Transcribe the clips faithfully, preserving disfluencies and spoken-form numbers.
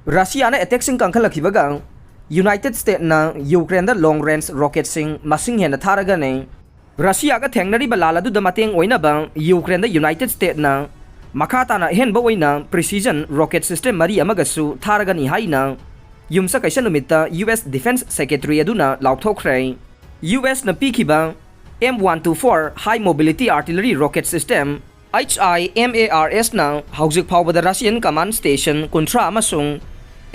ꯔꯁꯤꯌꯥꯅ ꯑꯦꯇꯦꯛꯁꯤꯡ ꯀꯟꯈꯠꯂꯛꯈꯤꯕꯒ United ꯁ꯭ꯇꯦꯠꯅ ꯌꯨꯀ꯭ꯔꯦꯟꯗ ꯂꯣꯡ range ꯔꯣꯀꯦꯠꯁꯤꯡ ꯃꯁꯤꯡ ꯍꯦꯟꯅ ꯊꯥꯔꯒꯅꯤ꯫ ꯔꯁꯤꯌꯥꯒ ꯊꯦꯡꯅꯔꯤꯕ ꯂꯥꯟ ꯑꯗꯨꯗ ꯃꯇꯦꯡ ꯑꯣꯏꯅꯕ ꯌꯨꯀ꯭ꯔꯦꯟꯗ ꯌꯨꯅꯥꯏꯇꯦꯗ ꯁ꯭ꯇꯦꯠꯅ ꯃꯈꯥ ꯇꯥꯅ ꯑꯍꯦꯟꯕ ꯑꯣꯏꯅ ꯄ꯭ꯔꯤꯁꯤꯖꯟ ꯔꯣꯀꯦꯠ ꯁꯤꯁꯇꯦꯝ ꯃꯔꯤ ꯑꯃꯒꯁꯨ ꯊꯥꯔꯒꯅꯤ ꯍꯥꯏꯅ ꯌꯨꯝꯁꯀꯩꯁ ꯅꯨꯃꯤꯠꯇ ꯌꯨ ꯑꯦꯁ ꯗꯤꯐꯦꯟꯁ ꯁꯦꯀ꯭ꯔꯦꯇꯔꯤ ꯑꯗꯨꯅ ꯂꯥꯎꯊꯣꯛꯈ꯭ꯔꯦ꯫ ꯌꯨ ꯑꯦꯁꯅ ꯄꯤꯈꯤꯕ M one two for high mobility artillery rocket system, H I M A R ꯑꯦꯁꯅ ꯍꯧꯖꯤꯛ ꯐꯥꯎꯕꯗ ꯔꯁꯤꯌꯟ ꯀꯃꯥꯟ ꯁ꯭ꯇꯦꯁꯟ ꯀꯨꯟꯊ꯭ꯔꯥ ꯑꯃꯁꯨꯡ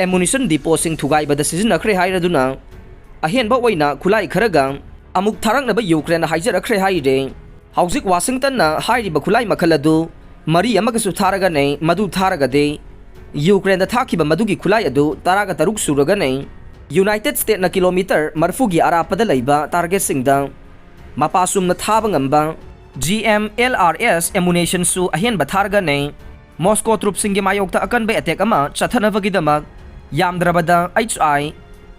ꯑꯦꯃꯨꯅꯤꯁꯟ ꯗꯤꯄꯣꯁꯤꯡ ꯊꯨꯒꯥꯏꯕꯗ ꯁꯤꯖꯤꯟꯅꯈ꯭ꯔꯦ ꯍꯥꯏꯔꯗꯨꯅ, ꯑꯍꯦꯟꯕ ꯑꯣꯏꯅ ꯈꯨꯠꯂꯥꯏ ꯈꯔꯒ ꯑꯃꯨꯛ ꯊꯥꯔꯛꯅꯕ ꯌꯨꯀ꯭ꯔꯦꯟꯅ ꯍꯥꯏꯖꯔꯛꯈ꯭ꯔꯦ ꯍꯥꯏꯔꯦ꯫ ꯍꯧꯖꯤꯛ ꯋꯥꯁꯤꯡꯇꯟꯅ ꯍꯥꯏꯔꯤꯕ ꯈꯨꯠꯂꯥꯏ ꯃꯈꯜ ꯑꯗꯨ ꯃꯔꯤ ꯑꯃꯒꯁꯨ ꯊꯥꯔꯒꯅꯤ, ꯃꯗꯨ ꯊꯥꯔꯒꯗꯤ ꯌꯨꯀ꯭ꯔꯦꯟꯗ ꯊꯥꯈꯤꯕ ꯃꯗꯨꯒꯤ ꯈꯨꯠꯂꯥꯏ ꯑꯗꯨ ꯇꯔꯥꯒ ꯇꯔꯨꯛ ꯁꯨꯔꯒꯅꯤ꯫ ꯌꯨꯅꯥꯏꯇꯦꯗ ꯁ꯭ꯇꯦꯠꯅ ꯀꯤꯂꯣꯃꯤꯇꯔ ꯃꯔꯤꯐꯨꯒꯤ ꯑꯔꯥꯞꯄꯗ ꯂꯩꯕ ꯇꯥꯔꯒꯦꯠꯁꯤꯡꯗ ꯃꯄꯥ ꯆꯨꯝꯅ ꯊꯥꯕ ꯉꯝꯕ ꯖꯤ ꯑꯦꯝ ꯑꯦꯜ ꯑꯥꯔ ꯑꯦꯁ ꯑꯦꯃꯨꯅꯤꯁꯟꯁꯨ ꯑꯍꯦꯟꯕ ꯊꯥꯔꯒꯅꯤ꯫ ꯃꯣꯁꯀꯣ ꯇ꯭ꯔꯨꯞꯁꯤꯡꯒꯤ ꯃꯥꯌꯣꯛꯇ ꯑꯀꯟꯕ ꯑꯦꯇꯦꯛ ꯑꯃ ꯆꯠꯊꯅꯕꯒꯤꯗꯃꯛ ꯌꯥꯝꯗ꯭ꯔꯕꯗ H I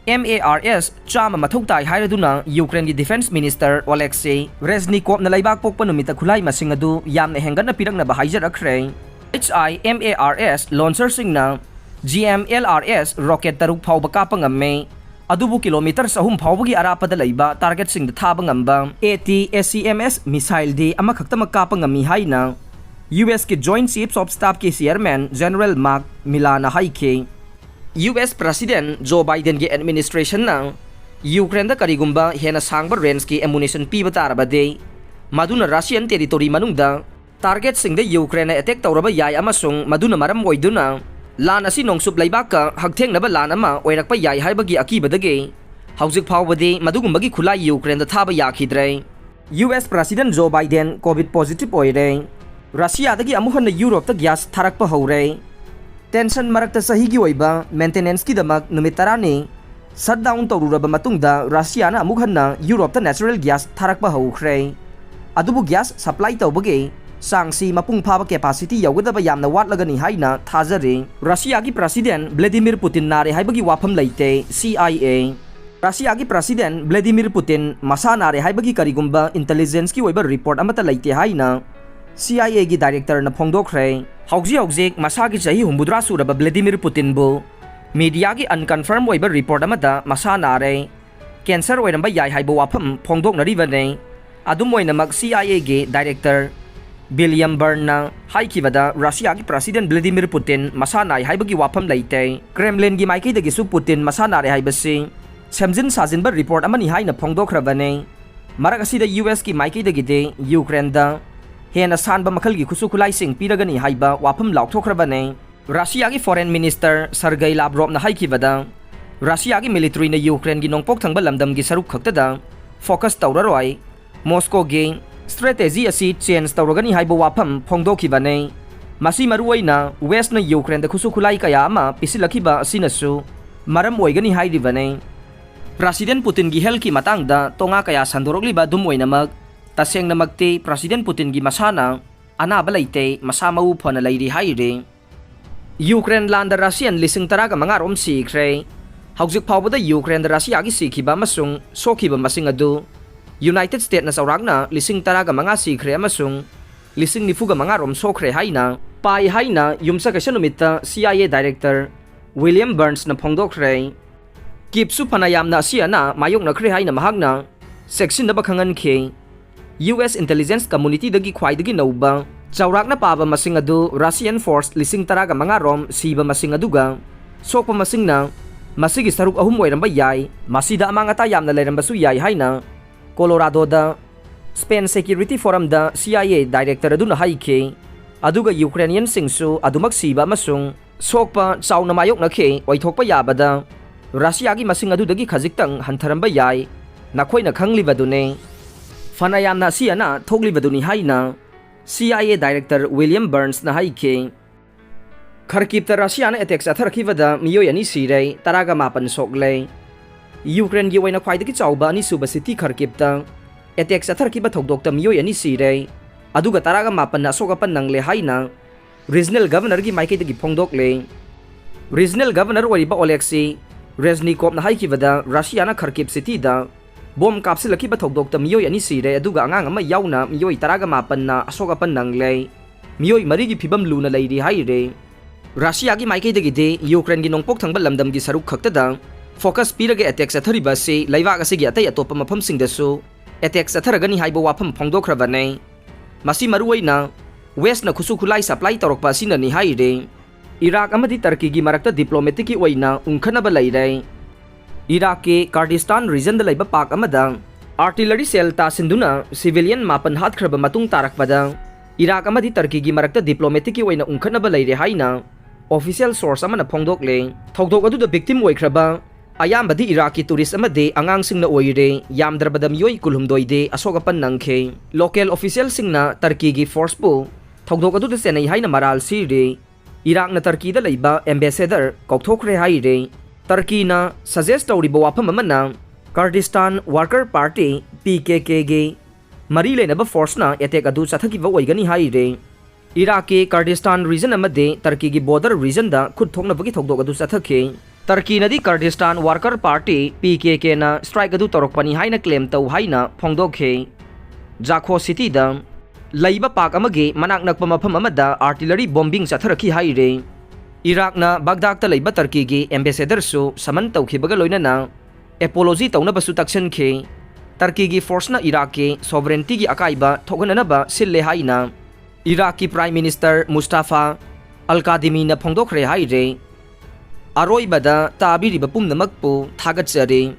M A R S ꯆꯥꯝꯃ ꯃꯊꯧ ꯇꯥꯏ ꯍꯥꯏꯔꯗꯨꯅ ꯌꯨꯀ꯭ꯔꯦꯟꯒꯤ ꯗꯤꯐꯦꯟꯁ ꯃꯤꯅꯤꯁꯇꯔ ꯑꯣꯂꯦꯛꯁꯤ ꯔꯦꯖꯅꯤꯀꯣꯞꯅ ꯂꯩꯕꯥꯛ ꯄꯣꯛꯄ ꯅꯨꯃꯤꯠꯇ ꯈꯨꯠꯂꯥꯏ ꯃꯁꯤꯡ ꯑꯗꯨ ꯌꯥꯝꯅ ꯍꯦꯟꯒꯠꯅ ꯄꯤꯔꯛꯅꯕ ꯍꯥꯏꯖꯔꯛꯈ꯭ꯔꯦ꯫ H I M A R S ꯂꯣꯟꯆꯔꯁꯤꯡꯅ G M L R S rocket truck ꯐꯥꯎꯕ ꯀꯥꯞꯄ ꯉꯝꯃꯤ, ꯑꯗꯨꯕꯨ ꯀꯤꯂꯣꯃꯤꯇꯔ ꯆꯍꯨꯝ ꯐꯥꯎꯕꯒꯤ ꯑꯔꯥꯞꯄꯗ ꯂꯩꯕ ꯇꯥꯔꯒꯦꯠꯁꯤꯡꯗ ꯊꯥꯕ ꯉꯝꯕ ꯑꯦ ꯇꯤ ꯑꯦ ꯁꯤ ꯑꯦꯝ ꯑꯦꯁ ꯃꯤꯁꯥꯏꯜꯗꯤ ꯑꯃꯈꯛꯇꯃꯛ ꯀꯥꯞꯄ ꯉꯝꯃꯤ ꯍꯥꯏꯅ ꯌꯨ ꯑꯦꯁꯀꯤ ꯖꯣꯏꯟꯠ ꯆꯤꯐꯁ ꯑꯣꯐ ꯁ꯭ꯇꯥꯐꯀꯤ ꯆꯤꯌꯔꯃꯦꯟ ꯖꯦꯅꯔꯦꯜ ꯃꯥꯔꯛ ꯃꯤꯂꯥꯅ ꯍꯥꯏꯈꯤ꯫ ꯌꯨ ꯑꯦꯁ ꯄ꯭ꯔꯁꯤꯗꯦꯟꯠ ꯖꯣ ꯕꯥꯏꯗꯦꯟꯒꯤ ꯑꯦꯗꯃꯤꯅꯤꯁꯇ꯭ꯔꯦꯁꯟꯅ ꯌꯨꯀ꯭ꯔꯦꯟꯗ ꯀꯔꯤꯒꯨꯝꯕ ꯍꯦꯟꯅ ꯁꯥꯡꯕ ꯔꯦꯟꯖꯀꯤ ꯑꯦꯃꯨꯅꯤꯁꯟ ꯄꯤꯕ ꯇꯥꯔꯕꯗꯤ, ꯃꯗꯨꯅ ꯔꯁꯤꯌꯟ ꯇꯦꯔꯤꯇꯣꯔꯤ ꯃꯅꯨꯡꯗ ꯇꯥꯔꯒꯦꯠꯁꯤꯡꯗ ꯌꯨꯀ꯭ꯔꯦꯟꯅ ꯑꯦꯇꯦꯛ ꯇꯧꯔꯕ ꯌꯥꯏ ꯑꯃꯁꯨꯡ ꯃꯗꯨꯅ ꯃꯔꯝ ꯑꯣꯏꯗꯨꯅ ꯂꯥꯟ ꯑꯁꯤ ꯅꯣꯡꯆꯨꯞ ꯂꯩꯕꯥꯛꯀ ꯍꯛꯊꯦꯡꯅꯕ ꯂꯥꯟ ꯑꯃ ꯑꯣꯏꯔꯛꯄ ꯌꯥꯏ ꯍꯥꯏꯕꯒꯤ ꯑꯀꯤꯕꯗꯒꯤ ꯍꯧꯖꯤꯛ ꯐꯥꯎꯕꯗꯤ ꯃꯗꯨꯒꯨꯝꯕꯒꯤ ꯈꯨꯠꯂꯥꯏ ꯌꯨꯀ꯭ꯔꯦꯟꯗ ꯊꯥꯕ ꯌꯥꯈꯤꯗ꯭ꯔꯦ꯫ U S president Joe Biden Covid positive ꯑꯣꯏꯔꯦ꯫ ꯔꯁꯤꯌꯥꯗꯒꯤ ꯑꯃꯨꯛ ꯍꯟꯅ ꯌꯨꯔꯣꯞꯇ ꯒ꯭ꯌꯥꯁ ꯊꯥꯔꯛꯄ ꯍꯧꯔꯦ꯫ ꯇꯦꯟꯁꯟ ꯃꯔꯛꯇ ꯆꯍꯤꯒꯤ ꯑꯣꯏꯕ ꯃꯦꯟꯇꯦꯅꯦꯟꯁꯀꯤꯗꯃꯛ ꯅꯨꯃꯤꯠ ꯇꯔꯥꯅꯤ ꯁꯠ ꯗꯥꯎꯟ ꯇꯧꯔꯨꯔꯕ ꯃꯇꯨꯡꯗ ꯔꯁꯤꯌꯥꯅ ꯑꯃꯨꯛ ꯍꯟꯅ ꯌꯨꯔꯣꯞꯇ ꯅꯦꯆꯔꯦꯜ ꯒ꯭ꯌꯥꯁ ꯊꯥꯔꯛꯄ ꯍꯧꯈ꯭ꯔꯦ꯫ ꯑꯗꯨꯕꯨ ꯒ꯭ꯌꯥꯁ ꯁꯄ꯭ꯂꯥꯏ ꯇꯧꯕꯒꯤ ꯆꯥꯡꯁꯤ ꯃꯄꯨꯡ ꯐꯥꯕ ꯀꯦꯄꯥꯁꯤꯇꯤ ꯌꯧꯒꯗꯕ ꯌꯥꯝꯅ ꯋꯥꯠꯂꯒꯅꯤ ꯍꯥꯏꯅ ꯊꯥꯖꯔꯤ꯫ ꯔꯁꯤꯌꯥꯒꯤ ꯄ꯭ꯔꯁꯤꯗꯦꯟꯠ ꯕ꯭ꯂꯦꯗꯤꯃꯤꯔ ꯄꯨꯇꯤꯟ ꯅꯥꯔꯦ ꯍꯥꯏꯕꯒꯤ ꯋꯥꯐꯝ ꯂꯩꯇꯦ, ꯁꯤ ꯑꯥꯏ ꯑꯦ꯫ ꯔꯁꯤꯌꯥꯒꯤ ꯄ꯭ꯔꯁꯤꯗꯦꯟꯠ ꯕ꯭ꯂꯦꯗꯤꯃꯤꯔ ꯄꯨꯇꯤꯟ ꯃꯁꯥ ꯅꯥꯔꯦ ꯍꯥꯏꯕꯒꯤ ꯀꯔꯤꯒꯨꯝꯕ ꯏꯟꯇꯦꯂꯤꯖꯦꯟꯁꯀꯤ ꯑꯣꯏꯕ ꯔꯤꯄꯣꯔꯠ ꯑꯃꯠꯇ ꯂꯩꯇꯦ ꯍꯥꯏꯅ ꯁꯤ ꯑꯥꯏ ꯑꯦꯒꯤ ꯗꯥꯏꯔꯦꯛꯇꯔꯅ ꯐꯣꯡꯗꯣꯛꯈ꯭ꯔꯦ꯫ ꯍꯧꯖꯤꯛ ꯍꯧꯖꯤꯛ ꯃꯁꯥꯒꯤ ꯆꯍꯤ ꯍꯨꯝꯐꯨꯇꯔꯥ ꯁꯨꯔꯕ ꯕ꯭ꯂꯦꯗꯤꯃꯤꯔ ꯄꯨꯇꯤꯟꯕꯨ Mediaꯒꯤ unconfirm ꯑꯣꯏꯕ report ꯑꯃꯗ ꯃꯁꯥ ꯅꯥꯔꯦ, cancer ꯑꯣꯏꯔꯝꯕ ꯌꯥꯏ ꯍꯥꯏꯕ ꯋꯥꯐꯝ ꯐꯣꯡꯗꯣꯛꯅꯔꯤꯕꯅꯤ꯫ ꯑꯗꯨꯝ ꯑꯣꯏꯅꯃꯛ, C I Aꯒꯤ director William Burnsꯅ ꯍꯥꯏꯈꯤꯕꯗ, ꯔꯁꯤꯌꯥꯒꯤ president Vladimir Putin ꯃꯁꯥ ꯅꯥꯏ ꯍꯥꯏꯕꯒꯤ ꯋꯥꯐꯝ ꯂꯩꯇꯦ꯫ Kremlinꯒꯤ ꯃꯥꯏꯀꯩꯗꯒꯤꯁꯨ Putin ꯃꯁꯥ ꯅꯥꯔꯦ ꯍꯥꯏꯕꯁꯤ ꯁꯦꯝꯖꯤꯟ ꯁꯥꯖꯤꯟꯕ report ꯑꯃꯅꯤ ꯍꯥꯏꯅ ꯐꯣꯡꯗꯣꯛꯈ꯭ꯔꯕꯅꯤ꯫ ꯃꯔꯛ ꯑꯁꯤꯗ, U S ꯀꯤ ꯃꯥꯏꯀꯩꯗꯒꯤꯗꯤ Ukraineꯗ ꯍꯦꯟꯅ ꯁꯥꯟꯕ ꯃꯈꯜꯒꯤ ꯈꯨꯠꯁꯨ ꯈꯨꯠꯂꯥꯏꯁꯤꯡ ꯄꯤꯔꯒꯅꯤ ꯍꯥꯏꯕ ꯋꯥꯐꯝ ꯂꯥꯎꯊꯣꯛꯈ꯭ꯔꯕꯅꯤ꯫ ꯔꯁꯤꯌꯥꯒꯤ foreign minister Sergei Lavrovꯅ ꯍꯥꯏꯈꯤꯕꯗ, ꯔꯁꯤꯌꯥꯒꯤ militaryꯅ Ukraineꯒꯤ ꯅꯣꯡꯄꯣꯛ ꯊꯪꯕ ꯂꯝꯗꯝꯒꯤ ꯁꯔꯨꯛ ꯈꯛꯇꯗ focus ꯇꯧꯔꯔꯣꯏ, Moscowꯒꯤ strategy ꯑꯁꯤ change ꯇꯧꯔꯒꯅꯤ ꯍꯥꯏꯕ ꯋꯥꯐꯝ ꯐꯣꯡꯗꯣꯛꯈꯤꯕꯅꯤ꯫ ꯃꯁꯤ ꯃꯔꯨꯑꯣꯏꯅ Westꯅ Ukraineꯗ ꯈꯨꯠꯁꯨ ꯈꯨꯠꯂꯥꯏ ꯀꯌꯥ ꯑꯃ ꯄꯤꯁꯤꯜꯂꯛꯈꯤꯕ ꯑꯁꯤꯅꯁꯨ ꯃꯔꯝ ꯑꯣꯏꯒꯅꯤ ꯍꯥꯏꯔꯤꯕꯅꯤ꯫ President Putinꯒꯤ healthꯀꯤ ꯃꯇꯥꯡꯗ ꯇꯣꯉꯥ ꯀꯌꯥ ꯁꯟꯗꯣꯔꯛꯂꯤꯕ ꯑꯗꯨꯝ ꯑꯣꯏꯅꯃꯛ, ꯇꯁꯦꯡꯅꯃꯛꯇꯤ President Putinꯒꯤ ꯃꯁꯥꯅ ꯑꯅꯥꯕ ꯂꯩꯇꯦ, ꯃꯁꯥ ꯃꯎ ꯐꯅ ꯂꯩꯔꯤ ꯍꯥꯏꯔꯤ꯫ Ukraine ꯂꯥꯟꯗ Russian ꯂꯤꯁꯤꯡ ꯇꯔꯥꯒ ꯃꯉꯥ ꯔꯣꯝ ꯁꯤꯈ꯭ꯔꯦ꯫ ꯍꯧꯖꯤꯛ ꯐꯥꯎꯕꯗ Ukraineꯗ ꯔꯁꯤꯌꯥꯒꯤ ꯁꯤꯈꯤꯕ ꯑꯃꯁꯨꯡ ꯁꯣꯛꯈꯤꯕ ꯃꯁꯤꯡ ꯑꯗꯨ United Statesꯅ ꯆꯥꯎꯔꯥꯛꯅ ꯂꯤꯁꯤꯡ ꯇꯔꯥꯒ ꯃꯉꯥ ꯁꯤꯈ꯭ꯔꯦ ꯑꯃꯁꯨꯡ ꯂꯤꯁꯤꯡ ꯅꯤꯐꯨꯒ ꯃꯉꯥ ꯔꯣꯝ ꯁꯣꯛꯈ꯭ꯔꯦ ꯍꯥꯏꯅ ꯄꯥꯏ ꯍꯥꯏꯅ ꯌꯨꯝꯁꯀꯩꯁ ꯅꯨꯃꯤꯠꯇ C I A director William Burnsꯅ ꯐꯣꯡꯗꯣꯛꯈ꯭ꯔꯦ꯫ Kyivꯁꯨ ꯐꯅ ꯌꯥꯝꯅ ꯑꯁꯤ ꯑꯅꯥ ꯃꯥꯌꯣꯛꯅꯈ꯭ꯔꯦ ꯍꯥꯏꯅ ꯃꯍꯥꯛꯅ ꯆꯦꯛꯁꯤꯟꯅꯕ ꯈꯪꯍꯟꯈꯤ꯫ U S intelligence communityꯗꯒꯤ ꯈ꯭ꯋꯥꯏꯗꯒꯤ ꯅꯧꯕ ꯆꯥꯎꯔꯥꯛꯅ ꯄꯥꯕ ꯃꯁꯤꯡ ꯑꯗꯨ Russian force ꯂꯤꯁꯤꯡ ꯇꯔꯥꯒ ꯃꯉꯥ ꯔꯣꯝ ꯁꯤꯕ ꯃꯁꯤꯡ ꯑꯗꯨꯒ ꯁꯣꯛꯄ ꯃꯁꯤꯡꯅ ꯃꯁꯤꯒꯤ ꯁꯔꯨꯛ ꯑꯍꯨꯝ ꯑꯣꯏꯔꯝꯕ ꯌꯥꯏ꯫ ꯃꯁꯤꯗ ꯑꯃꯥꯡ ꯑꯇꯥ ꯌꯥꯝꯅ ꯂꯩꯔꯝꯕꯁꯨ ꯌꯥꯏ ꯍꯥꯏꯅ Coloradoꯗ Spain Security Forumꯗ C I A director ꯑꯗꯨꯅ ꯍꯥꯏꯈꯤ꯫ ꯑꯗꯨꯒ Ukrainianꯁꯤꯡꯁꯨ ꯑꯗꯨꯃꯛ ꯁꯤꯕ ꯑꯃꯁꯨꯡ ꯁꯣꯛꯄ ꯆꯥꯎꯅ ꯃꯥꯌꯣꯛꯅꯈꯤ꯫ ꯑꯣꯏꯊꯣꯛꯄ ꯌꯥꯕꯗ ꯔꯁꯤꯌꯥꯒꯤ ꯃꯁꯤꯡ ꯑꯗꯨꯗꯒꯤ ꯈꯖꯤꯛꯇꯪ ꯍꯟꯊꯔꯝꯕ ꯌꯥꯏ꯫ ꯅꯈꯣꯏꯅ ꯈꯪꯂꯤꯕꯗꯨꯅꯤ꯫ ꯐꯅ ꯌꯥꯝꯅ ꯑꯁꯤ ꯑꯅꯥ ꯊꯣꯛꯂꯤꯕꯗꯨꯅꯤ ꯍꯥꯏꯅ C I A director William Burnsꯅ ꯍꯥꯏꯈꯤ꯫ Kharkivꯇ ꯔꯁꯤꯌꯥꯅ attack ꯆꯠꯊꯔꯛꯈꯤꯕꯗ ꯃꯤꯑꯣꯏ ꯑꯅꯤ ꯁꯤꯔꯦ, ꯇꯔꯥꯒ ꯃꯥꯄꯟ ꯁꯣꯛꯂꯦ꯫ Ukraineꯒꯤ ꯑꯣꯏꯅ ꯈ꯭ꯋꯥꯏꯗꯒꯤ ꯆꯥꯎꯕ ꯑꯅꯤꯁꯨꯕ city Kharkivꯇ attack ꯆꯠꯊꯔꯛꯈꯤꯕ ꯊꯧꯗꯣꯛꯇ ꯃꯤꯑꯣꯏ ꯑꯅꯤ ꯁꯤꯔꯦ, ꯑꯗꯨꯒ ꯇꯔꯥꯒ ꯃꯥꯄꯟꯅ ꯑꯁꯣꯛ ꯑꯄꯟ ꯅꯪꯂꯦ ꯍꯥꯏꯅ regional governorꯒꯤ ꯃꯥꯏꯀꯩꯗꯒꯤ ꯐꯣꯡꯗꯣꯛꯂꯦ꯫ Regional governor ꯑꯣꯏꯔꯤꯕ Oleksiy Reznikovꯅ ꯍꯥꯏꯈꯤꯕꯗ, ꯔꯁꯤꯌꯥꯅ Kharkiv cityꯗ bomb ꯀꯥꯞꯁꯤꯜꯂꯛꯈꯤꯕ ꯊꯧꯗꯣꯛꯇ ꯃꯤꯑꯣꯏ ꯑꯅꯤ ꯁꯤꯔꯦ, ꯑꯗꯨꯒ ꯑꯉꯥꯡ ꯑꯃ ꯌꯥꯎꯅ ꯃꯤꯑꯣꯏ ꯇꯔꯥꯒ ꯃꯥꯄꯟꯅ ꯑꯁꯣꯛ ꯑꯄꯟ ꯅꯪꯂꯦ꯫ ꯃꯤꯑꯣꯏ ꯃꯔꯤꯒꯤ ꯐꯤꯕꯝ ꯂꯨꯅ ꯂꯩꯔꯤ ꯍꯥꯏꯔꯤ꯫ ꯔꯁꯤꯌꯥꯒꯤ ꯃꯥꯏꯀꯩꯗꯒꯤꯗꯤ ꯌꯨꯀ꯭ꯔꯦꯟꯒꯤ ꯅꯣꯡꯄꯣꯛ ꯊꯪꯕ ꯂꯝꯗꯝꯒꯤ ꯁꯔꯨꯛ ꯈꯛꯇꯗ focus ꯄꯤꯔꯒ attack ꯆꯠꯊꯔꯤꯕ ꯑꯁꯤ ꯂꯩꯕꯥꯛ ꯑꯁꯤꯒꯤ ꯑꯇꯩ ꯑꯇꯣꯞꯄ ꯃꯐꯝꯁꯤꯡꯗꯁꯨ attack ꯆꯠꯊꯔꯒꯅꯤ ꯍꯥꯏꯕ ꯋꯥꯐꯝ ꯐꯣꯡꯗꯣꯛꯈ꯭ꯔꯕꯅꯤ꯫ ꯃꯁꯤ ꯃꯔꯨꯑꯣꯏꯅ Westꯅ ꯈꯨꯠꯁꯨ ꯈꯨꯠꯂꯥꯏ supply ꯇꯧꯔꯛꯄ ꯑꯁꯤꯅꯅꯤ ꯍꯥꯏꯔꯤ꯫ ꯏꯔꯥꯛ ꯑꯃꯗꯤ ꯇꯔꯀꯤꯒꯤ ꯃꯔꯛꯇ diplomaticꯀꯤ ꯑꯣꯏꯅ ꯎꯪꯈꯠꯅꯕ ꯂꯩꯔꯦ꯫ ꯏꯔꯥꯛꯀꯤ ꯀꯥꯔꯗꯤꯁꯇꯥꯟ regionꯗ ꯂꯩꯕ park ꯑꯃꯗ artillery shell ꯇꯥꯁꯤꯟꯗꯨꯅ civilian ꯃꯥꯄꯟ ꯍꯥꯠꯈ꯭ꯔꯕ ꯃꯇꯨꯡ ꯇꯥꯔꯛꯄꯗ ꯏꯔꯥꯛ ꯑꯃꯗꯤ ꯇꯔꯀꯤꯒꯤ ꯃꯔꯛꯇ diplomaticꯀꯤ ꯑꯣꯏꯅ ꯎꯪꯈꯠꯅꯕ ꯂꯩꯔꯦ ꯍꯥꯏꯅ official source ꯑꯃꯅ ꯐꯣꯡꯗꯣꯛꯂꯦ꯫ ꯊꯧꯗꯣꯛ ꯑꯗꯨꯗ victim ꯑꯣꯏꯈ꯭ꯔꯕ ꯑꯌꯥꯝꯕꯗꯤ ꯏꯔꯥꯛꯀꯤ tourist ꯑꯃꯗꯤ ꯑꯉꯥꯡꯁꯤꯡꯅ ꯑꯣꯏꯔꯦ꯫ ꯌꯥꯝꯗ꯭ꯔꯕꯗ ꯃꯤꯑꯣꯏ ꯀꯨꯟꯍꯨꯝꯗꯣꯏꯗꯤ ꯑꯁꯣꯛ ꯑꯄꯟ ꯅꯪꯈꯤ꯫ Local officialꯁꯤꯡꯅ ꯇꯔꯀꯤꯒꯤ forceꯄꯨ ꯊꯧꯗꯣꯛ ꯑꯗꯨꯗ ꯆꯦꯟꯅꯩ ꯍꯥꯏꯅ ꯃꯔꯥꯜ ꯁꯤꯔꯤ꯫ ꯏꯔꯥꯛꯅ ꯇꯔꯀꯤꯗ ꯂꯩꯕ ambassador ꯀꯧꯊꯣꯛꯈ꯭ꯔꯦ ꯍꯥꯏꯔꯤ꯫ ꯇꯔꯀꯤꯅ suggest ꯇꯧꯔꯤꯕ ꯋꯥꯐꯝ ꯑꯃꯅ ꯀꯥꯔꯗꯤꯁꯇꯥꯟ Worker Party, PKKꯒꯤ ꯃꯔꯤ ꯂꯩꯅꯕ forceꯅ attack ꯑꯗꯨ ꯆꯠꯊꯈꯤꯕ ꯑꯣꯏꯒꯅꯤ ꯍꯥꯏꯔꯤ꯫ ꯏꯔꯥꯛꯀꯤ ꯀꯥꯔꯗꯤꯁꯇꯥꯟ region ꯑꯃꯗꯤ ꯇꯔꯀꯤꯒꯤ border regionꯗ ꯈꯨꯠ ꯊꯣꯛꯅꯕꯒꯤ ꯊꯧꯗꯣꯛ ꯑꯗꯨ ꯆꯠꯊꯈꯤ꯫ ꯇꯔꯀꯤꯅꯗꯤ ꯀꯥꯔꯗꯤꯁꯇꯥꯟ Worker Party, PKKꯅ strike ꯑꯗꯨ ꯇꯧꯔꯛꯄꯅꯤ ꯍꯥꯏꯅ claim ꯇꯧ ꯍꯥꯏꯅ ꯐꯣꯡꯗꯣꯛꯈꯤ꯫ ꯖꯥꯈꯣ cityꯗ ꯂꯩꯕ park ꯑꯃꯒꯤ ꯃꯅꯥꯛ ꯅꯛꯄ ꯃꯐꯝ ꯑꯃꯗ artillery bombing ꯆꯠꯊꯔꯛꯈꯤ ꯍꯥꯏꯔꯤ꯫ ꯏꯔꯥꯛꯅ ꯕꯒꯗꯥꯗꯇ ꯂꯩꯕ ꯇꯔꯀꯤꯒꯤ ambassadorꯁꯨ summon ꯇꯧꯈꯤꯕꯒ ꯂꯣꯏꯅꯅ apology ꯇꯧꯅꯕꯁꯨ ꯇꯛꯁꯤꯟꯈꯤ꯫ ꯇꯔꯀꯤꯒꯤ forceꯅ ꯏꯔꯥꯛꯀꯤ sovereigntyꯒꯤ ꯑꯀꯥꯏꯕ ꯊꯣꯛꯍꯟꯅꯅꯕ ꯁꯤꯜꯂꯦ ꯍꯥꯏꯅ ꯏꯔꯥꯛꯀꯤ Prime Minister ꯃꯨꯁꯇꯥꯐꯥ ꯑꯜ ꯀꯥꯗꯤꯃꯤꯅ ꯐꯣꯡꯗꯣꯛꯈ꯭ꯔꯦ ꯍꯥꯏꯔꯦ꯫ ꯑꯔꯣꯏꯕꯗ ꯇꯥꯕꯤꯔꯤꯕ ꯄꯨꯝꯅꯃꯛꯄꯨ ꯊꯥꯒꯠꯆꯔꯤ꯫